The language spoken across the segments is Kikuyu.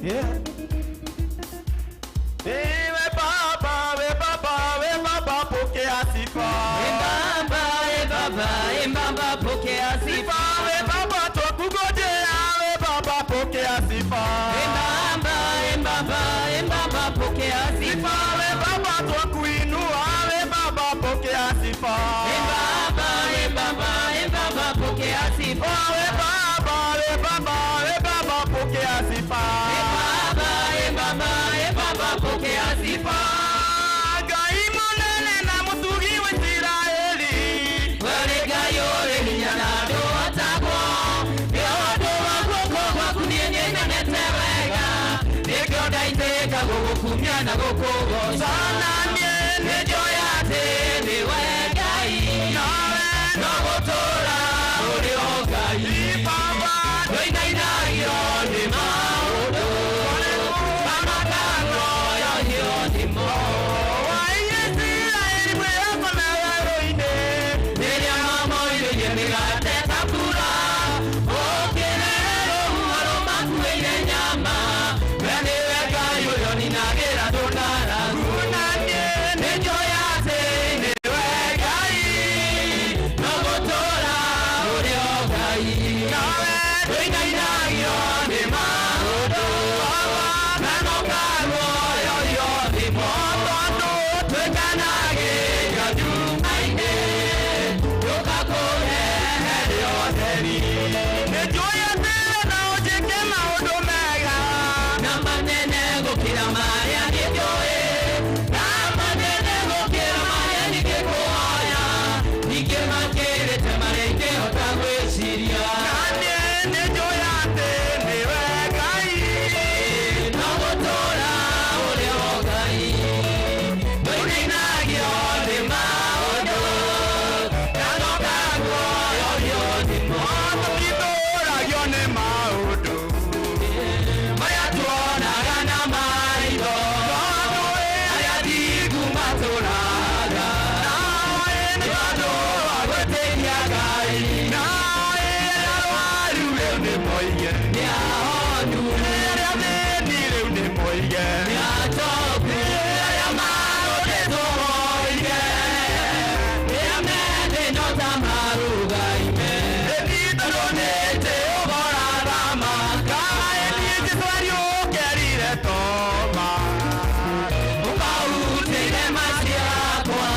Yeah. We Baba, we Baba, we Baba, pokea sifa. E Baba, e Baba, e Baba, pokea sifa. Sifa, we Baba, twakungojea, we Baba, pokea sifa. E Baba, e Baba, e Baba, pokea sifa. Sifa, we Baba, twakuinua, we Baba, pokea sifa. E Baba, e Baba, e Baba, pokea sifa. Oh, we Baba, we Baba, we Baba, pokea sifa. E Baba, e Baba, e Baba, pokea sifa. Ngai mũnene na mũtugi wa Isiraeli. Wale Ngai ũrĩ hinya na ndũhotagwo, nĩ ũndũ wa guoko gwaku niĩ nĩnyonete wega, nĩkĩo ndaitĩka gũgũkumia na gũkũgooca. Na niĩ Nĩnjũĩ atĩ nĩwe Ngai, nawe no gũtũũra ũrĩ o Ngai. Baba. Ndũinainagio nĩ maũndũ, mamakaguoyohio nĩmo. Wa Isiraeli mwĩhoko na werũ-inĩ. Rĩrĩa mamoirĩrie mĩgate ta mbura, ũkĩrehe rũhuho rũmakuĩire nyama, we nĩwe Ngai ũrĩa ũninagĩra andũ ng'aragu. Na niĩ Nĩnjũĩ atĩ nĩwe Ngai, no gũtũũra ũrĩ o Ngai. nawe Ndũinainagio nĩ maũndũ, na mũkaguoyohio nĩmo. Tondũ Twĩkanagĩria nduma-inĩ, tũkakũrehere ũtheri. Nĩnjũĩ atĩ no ũnjĩke maũndũ mega. Na manene gũkĩra marĩa nĩnjũĩ, na manene gũkĩra marĩa ningĩkũhoya, ningĩ makĩrĩte marĩa ingĩhota gwĩciria. Na niĩ nĩnjũĩ atĩ nĩwe Ngai. No gũtũũra ũrĩ o Ngai, ndũinainagio nĩ maũndũ, na mũkaguoyohio nĩmo. Tũtitũragio nĩ maũndũ. Maya tuonaga na maitho, Tondũ arĩa thingu matũraga, nawe nĩ ũndũ wa gwĩtĩkia Ngai. Nawe arwaru rĩu nĩ moige. Nĩ ahonu, Arĩa athĩni rĩu nĩ moige. nĩ acoku, arĩa marũrĩtwo moige, arĩa methĩ no ta marũgaime. Ĩni Tondũ nĩ Jehova ũrathamaka, Kaĩ niĩ Jesũ ariũkĩrire Toma. ũkahutĩire maciakwa,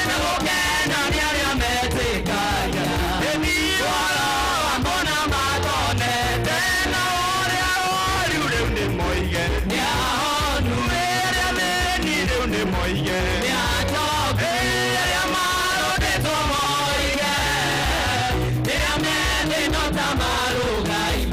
na gũkena nĩ arĩa metĩkagia. Ĩni Ũhoro wa mũna matonete, tena ũrĩa arwaru rĩu nĩ moige. nĩ ahonu, Arĩa athĩni rĩu nĩ moige. nĩ acoku, arĩa marũrĩtwo moige, arĩa methĩ no ta marũgaime.